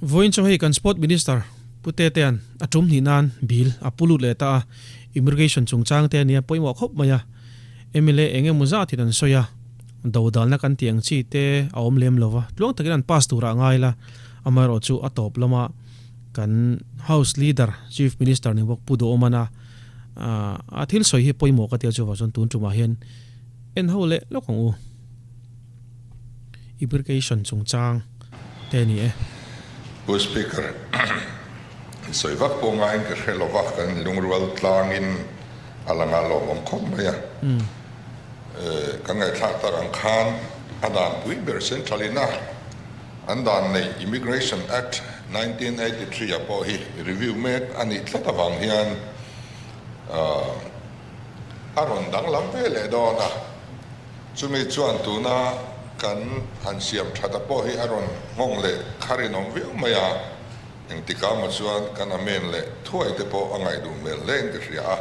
Vawiin chu hei kan Sport Minister Pu Tetea'n a tum hnih nan bill a pu lut leh ta a, Immigration chungchang te a nia pawimawh khawp mai a, mla eng emaw zatin an sawi a, dodalna kan tih ang chi te a awm lem lo va, tluang takin an pass turah a ngai la, amaherawh chu a tawp lama kan House Leader Chief Minister ni bawk Pu Duhawmana a thil sawi hi pawimawh ka tia chuvang chuan tun tumah hian en ho leh lawk ang u. Immigration chungchang te a ni e. Pu Speaker, sawi vak pawh ngaiin ka hre lova, kan lungrual tlangin a la ngal lawmawm khawp mai a. Kan ngaihthlak tak ang khan a dan pui ber Central ina an dan neih Immigration Act 1983 ah pawh hi review mek a nih tlat avang hian a rawn danglam ve leh dawn a. Chumi chuan tuna kan han siam thata pawh hi a rawn nghawng leh kha rinawm viau mai a, engtikah maw chuan kan amen leh thuai te pawh a ngaih duh hmel hlein ka hria a.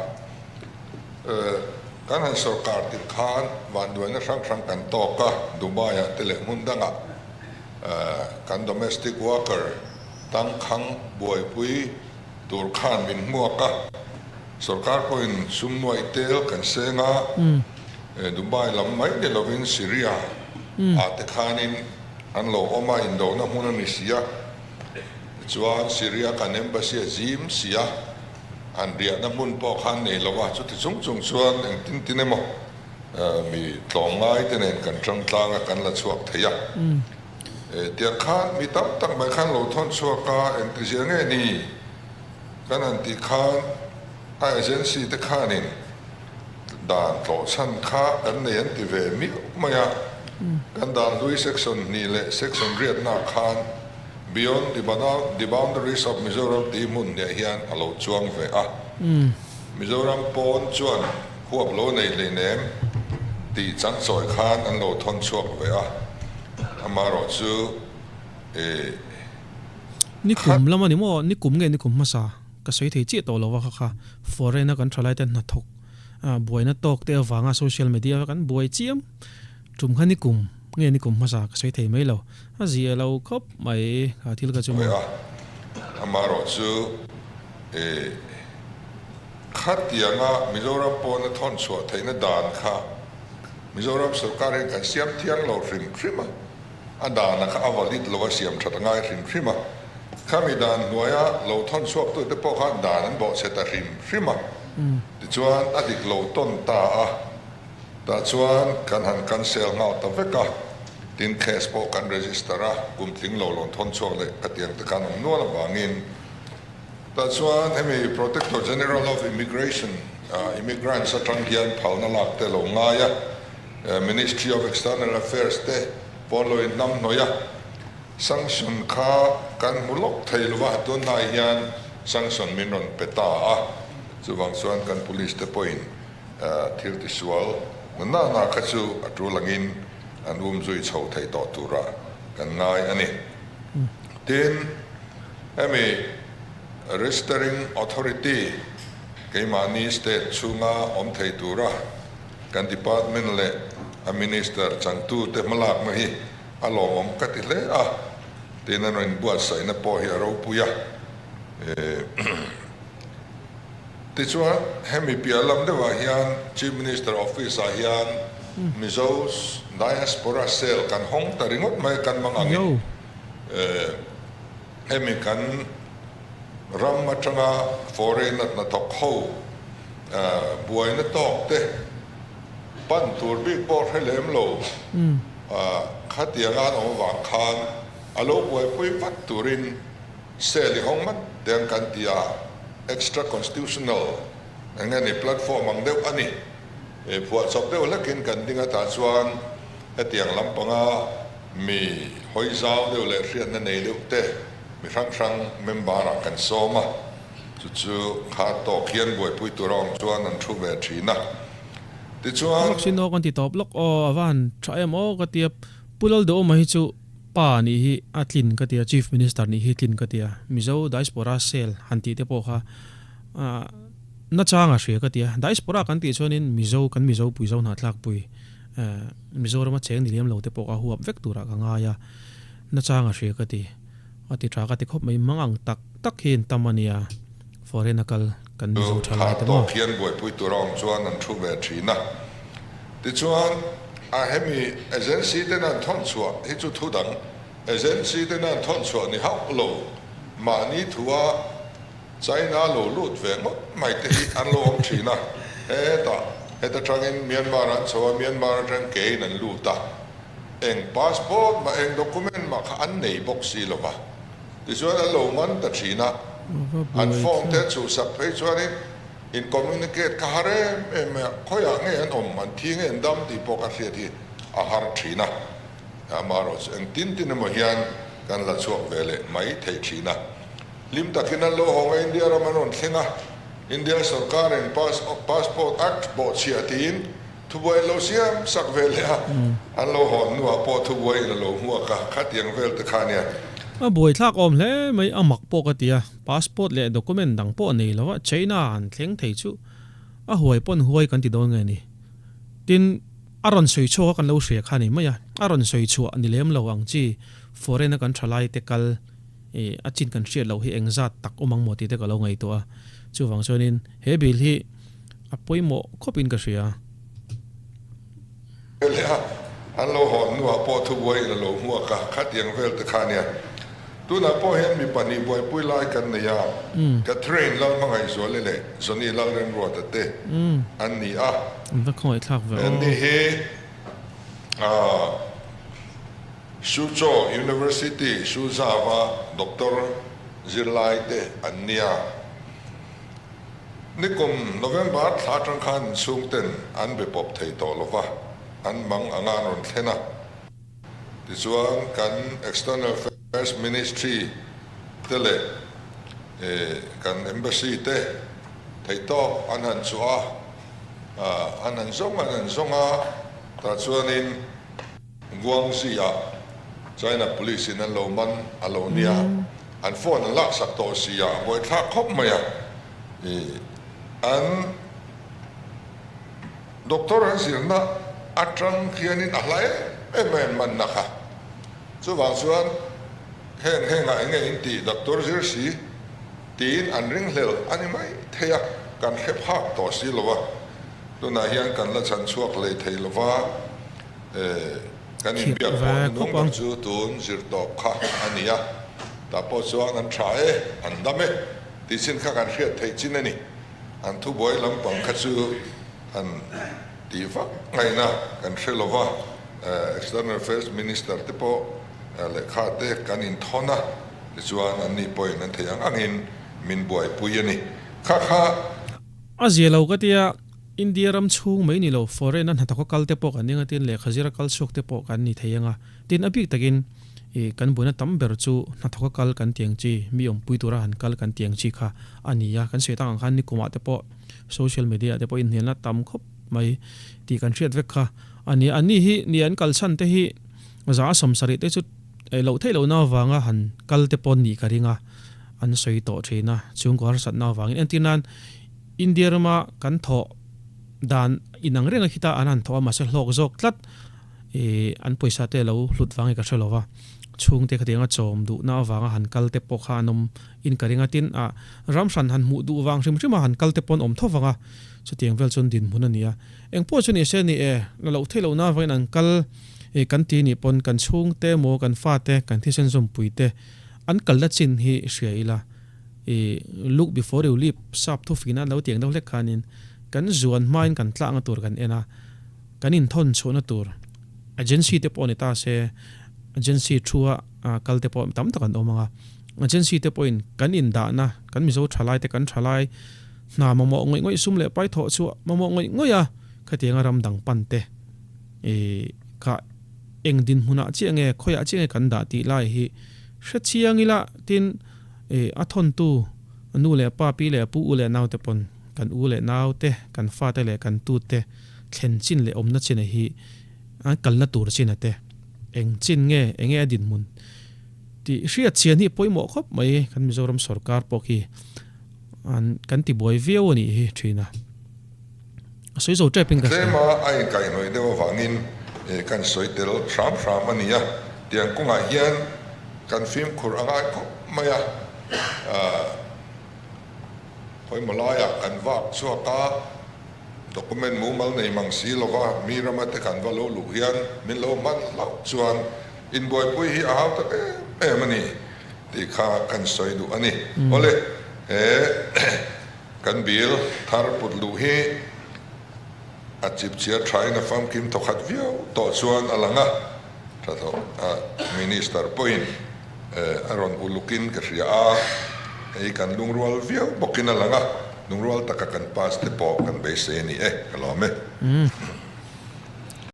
Kan han sawrkar tirh khan vanduaina hrang hrang kan tawk a, Dubai ah te leh hmun dangah kan domestic worker tangkhang buaipui tur khan min hmuak a, sawrkar pawhin sum nuaih tel kan seng a. Dubai lam mai ni lovin Syria ah te khanin an lo awm a, indona hmun a ni si a. Tichuan Syria kan embassy a zim si a, an riahna hmun pawh khan nei lo a, chuti chung chung chuan engtin tin emaw mi tlawmngai te nen kan tang tlang a, kan la chhuak thei a. Tiang khan mi tam tak mai khan lo thawn chhuak a, engtizia nge ni kan han tih khan a agency te khanin Dan tlawhchhan kha kan nei an ti ve miau mai a, kan dan hlui section hnih leh section riatnaah khan Beyond the boundaries of Mizoram tih hmun hniah hian a lo chuang ve a. Mizoram pawn chuan huap lo nei hleinem tih changchawi khan an lo thawn chhuak ve a, amaherawh chu eh. Nikum lam a ni maw? Nikum nge nikum hmasa? Ka sawi thei chiah tawh lo a kha kha foreign a kan thalai te hnathawk buaina tawk te avanga social media a kan buai chiam tum kha nikum nge nikum hmasa ka sawi thei mai lo a zia lo khawp mai kha thil kha chu maw. A amaherawh chu eh khatianga Mizoram pawna thawn chhuah theihna dan kha Mizoram sawrkar hian kan siam thiang lo hrim hrim a. A dana kha a valid lo a siam that a ngai hrim hrim a, khami dan hnuaia lo thawn chhuaktute pawh khan dan an bawhchhe ta hrim hrim a, tichuan a dik lo tawn ta a, tah chuan kan han cancel nghal ta vek a, tin case pawh kan register a, kum tling lo lo thawn chhuak leh ka tiang te khan awm nual avangin tah chuan hemi Protector General of Immigration, Immigrants atang hian phalna lak te lo ngai a. Ministry of External Affairs te pawn lo inhnam hnawih a, sanction kha kan hmu lawk thei lo va, tunhnai hian sanction min rawn pe ta a, chuvang chuan kan police te pawhin thil tisual na na na kha chu a tul angin an um zui chho thei tawh turah kan ngai a ni. Tin, hemi Registering Authority keimahni state chhunga awm thei tura Kan department leh a minister changtute hmalakna hi a lawmawm ka ti hle a, tin an rawn buatsaihna pawh hi a ropui a. Tichuan, hemi piah lam deuhah hian Chief Minister Office ah hian Mizo Diaspora Cell kan hawng ta ringawt mai kan mang angin hemi kan ram atanga foreign a hnathawk ho buaina tawk te pan tur bik pawh hre lem lo khatianga an awm avang khan a lo buaipui vat turin cell i hawng mat deng kan ti a, extra constitutional eng nge ni platform ang deuh a ni. Phuahchawp deuh hlekin kan ding a tah chuan hetiang lampanga mi hawi zau deuh leh hriatna nei deuh te mi hrang hrang member ah kan sawm a, chu chu kha tawk hian buaipui tur a awm chuan an thu ve thin a, tichuan. Lawk sin aw kan ti tawp lawk aw a va han tha em aw ka tia Pu Lalduhawma hi chu pa nih hi a tlin ka tia Chief Minister nih hi tlin ka tia Mizo Diaspora Cell han tih te pawh kha nachang a hria ka tia Diaspora kan tih chuanin Mizo kan Mizo pui Zo hnahthlak pui Mizorama cheng ni lem lo te pawh kha huap vek turah ka ngai a nachang a hria ka ti. A ti tha ka ti khawp mai mang ang tak tak hi an tam a nia foreign a kal kan Mizo tha lai te maw. Tawk hian buaipui tur a awm chuan an thu ve thin a. Tichuan a hemi agency ten an thawn chhuah hi chu thu dang agency ten an thawn chhuah ni hauh lo mahni thua China lo lut ve ngawt mai te hi an lo awm thin a. Hetah heta tangin Myanmar an chho a, Myanmar atang kein an lut a. Eng passport mah eng document mah kha an nei bawk si lo va, tichuan an lo man ta thin a, an phone te an chhuhsak phei chuanin in communicate kha har em em mai a, khawiah nge an awm, an thi nge an dam tih pawh ka hriat hi a har thin a, amaherawh chu eng tin tin emaw hian kan la chhuak ve leh mai thei thin a. Hlim takin an lo hawng a, India ram an rawn thleng a, India sorkarin passport act bawhchhiah tiin Thubuai an lo siam sak ve leh a, an lo hawn hnuah pawh thubuaiin a lo hmuak a, khatiang vel te kha nia. A buaithlak awm hle mai, a mak pawh ka ti a, passport leh document dang pawh nei lo a, China an thleng thei chu a huai pawn huai kan ti dawn nge ni. Tin, a rawn sawi chhuak a kan lo hria kha ni mai a, a rawn sawi chhuah ni lem lo ang chi foreign a kan thalai te kal a chin kan hriat loh hi engzat tak awm ang maw tih te ka lo ngaihtuah a, chuvang chuanin he bill hi A pawimawh khawpin ka hria. Leh a, an lo hawn hnuah pawh thubuaiin a lo hmuak a, khatiang vel te kha nia. Tunah pawh hian mi pahnih buaipui lai kan nei a, Catherine Lalhmangaihzuali leh Johnny Lalremruata te an ni a. An va khawngaihthlak ve aw. Anni hi Suzhou University, Suzhou-a doctor zirlai te an nia. Nikum November thla atang khan inchhungten an be pawp thei tawh lo va, an mang anga an rawn thlen a. Tichuan kan External Affairs Ministry te leh kan Embassy te theihtawk an han chhuah a, an han zawng an han zawng a, tah chuanin Guangxi-ah China Police in an lo man a lo nia, an phone an laksak tawh si a, a buaithlak khawp mai a. Ih, an doctor an zirna atang khianin a hla em em mai an manna kha. Chuvang chuan heng hengah eng nge in tih doctor zir si tiin an ringhlel a ni mai thei a, kan hre phak tawh si lo a, tunah hian kan la chhan chhuak hlei thei lo va. Kan inbiak pawh nung ber chu tun zirtawp kha a ni a, tah pawh chuan an tha e, an dam e tih chin kha kan hriat theih chin a ni. An thubuai lampang kha chu han tih vak ngaihna kan hre lo va, External Affairs Minister te pawh lehkha te kan inthawn a, tichuan anni pawhin an theih ang angin min buaipui a ni. Kha kha. A zia lo ka tia. India ram chhung mai ni lo, foreign a hnathawk a kal te pawh kan ning a, tin lehkha zir a kal chhuak te pawh kan ni thei ang a. Tin, a bik takin ih kan buaina tam ber chu hnathawk a kal kan ti ang chi, mi awmpui tura han kal kan ti ang chi kha a ni a. Kan sawi tak ang khan nikumah te pawh social media ah te pawh inhnialna tam khawp mai tih kan hriat vek kha a ni a. Anni hi ni an kal chhan te hi za a 70 te chu loh theih lohna avanga han kal te pawh nih ka ring a, an sawi tawh thin a, chhungkaw harsatna avangin. Entir nan. India rama kan thawh dan inang reng a khita an han thawh a, mahse hlawk zawk tlat ih an pawisa te lo hlut vang hi ka hre lo va, chhungte khatianga chawm duhna avanga han kal te pawh kha an awm in ka ring a, tin ah ram hran han hmuh duh vang hrim hrim a han kal te pawh an awm tho vang a, chutiang vel chuan dinhmun a ni a, engpawh chu ni se ni e, la loh theih lohna avangin an kal ih kan ti nih pawn kan chhungte maw kan fate kan thisen zawmpui te an kalna chin hi hria ila. I look before you leap sap thufina an lo tiang deuh hlek khanin kan zuan hmain kan tlakna tur kan en a, kan inthawn chhuahna tur agency te pawh ni ta se, agency thua kal te pawh tam tak an awm ang a, agency te pawhin kan indahna kan Mizo thalai te kan thalai hna mamawh ngawih ngawih sum leh pai thawh chhuah mamawh ngawih ngawih a, khatianga ram dang pan te i kha eng dinhmunah chiah nge khawiah chiah nge kan dah tih lai hi hrechiang ila tin. I a thawntu nu leh pa, pi leh pu, u leh nau te pawn kan u leh nau te, kan fate leh kan tu te thlen chin leh awmna chin a hi an kalna tur chin a te eng chin nge, eng nge a dinhmun tih hriat chian hi pawimawh khawp mai kan Mizoram sorkar pawh khi an kan ti buai viau a nih hi thin a. A sawi zo tep in ka hria. Tlema a inkaihhnawih deuh avangin kan sawi tel hram hram a ni a, tiang kawngah hian. kan fimkhur a ngai khawp mai a, khawimaw laiah kan vak chhuak a, document mumal nei mang si lova mi rama te kan va lo luh hian min lo hman hlauh chuan inbuaipui hi a hau tak em em a ni tih kha kan sawi duh a ni. Awle, he kan bill thar put luh hi a chipchhiar thain a famkim thawkhat viau tawh chuan a lang a. Tha thawh a Minister pawhin a rawn ulukin ka hria a, hei kan lungrual viau bawkin a lang a, lungrual taka kan pass te pawh kan beisei a ni e, ka lawm e.